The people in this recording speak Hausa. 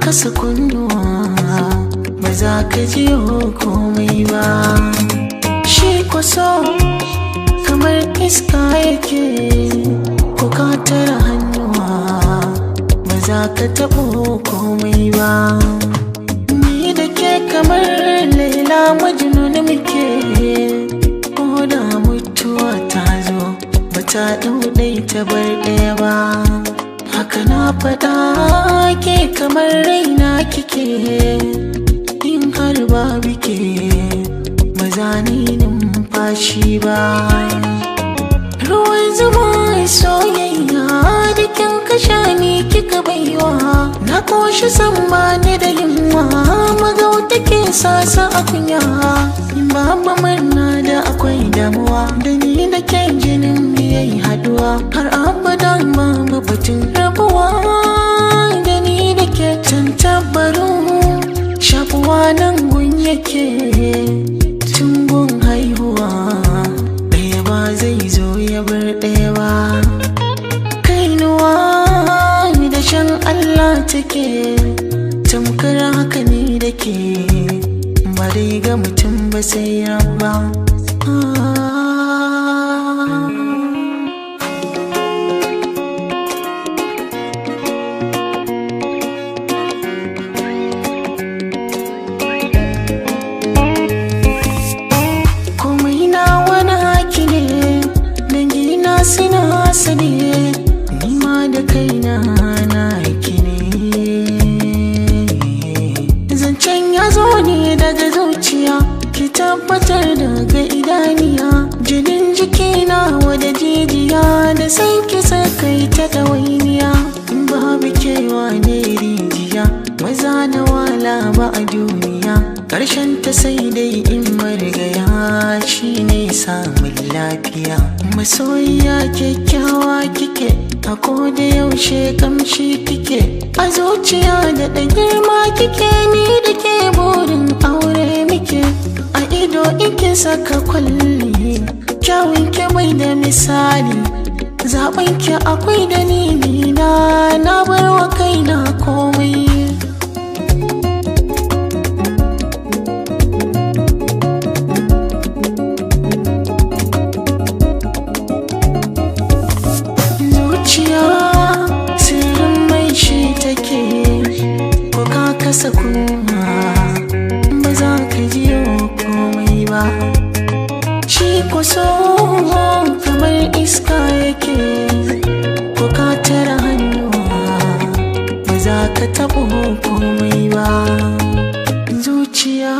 kasa kunnuwa, ba za ka ji komai ba. Shi kwaso kamar iska yake, ko ka tara hannuwa, ba za ka taɓo komai ba. Ni da ke kamar Laila Majnun muke, ko da mutuwa ta zo ba ta ɗau ta bar ɗaya ba. Haka na faɗa, ke kamar raina kike, in har babu ke ba za ni numfashi ba. Ruwan zuma soyayya da kin kasha ni kika baiwa, na koshi san ba ni da yunwa, magauta ke sasa a kunya. Babu murna da akwai damuwa, da ni da ke jinin yayi haduwa, har abada babu batun rabuwa. Da ni da ke tantabaru, shakuwa nan gun yake, tun gun haihuwa, ɗaya ba zai zo ya bar ɗaya ba. Kainuwa da shan Allah take, tamkar haka ni da ke, ba dai ga mutum ba sai rabba. Komai na wani haki ne, dangina suna sani, ni ma da kaina na haki ne. Zancen ya zo ne daga zuciya, ki tabbatar daga idaniya, jinin jikina wada jijiya, da san ki sakai ta ɗawainiya. In babu kewa ne rijiya, maza na wala ba a duniya, ƙarshen ta sai dai in marigaya shi ne samun lafiya. Masoyiya kyakkyawa kike, a koda yaushe kamshi kike, a zuciya da ɗan girma kike, ni da ke burin aure muke. A ido ike saka kwalli, kyawun ki bai da misali, zaɓen ki akwai dalili na, na bar wa kaina komai. Zuciya sirrin mai shi take, ko ka kasa kuma ba za ka ji komai ba. Shi kwaso kamar iska yake, ko ka tara hannuwa, ba za ka taɓo komai ba. Zuciya.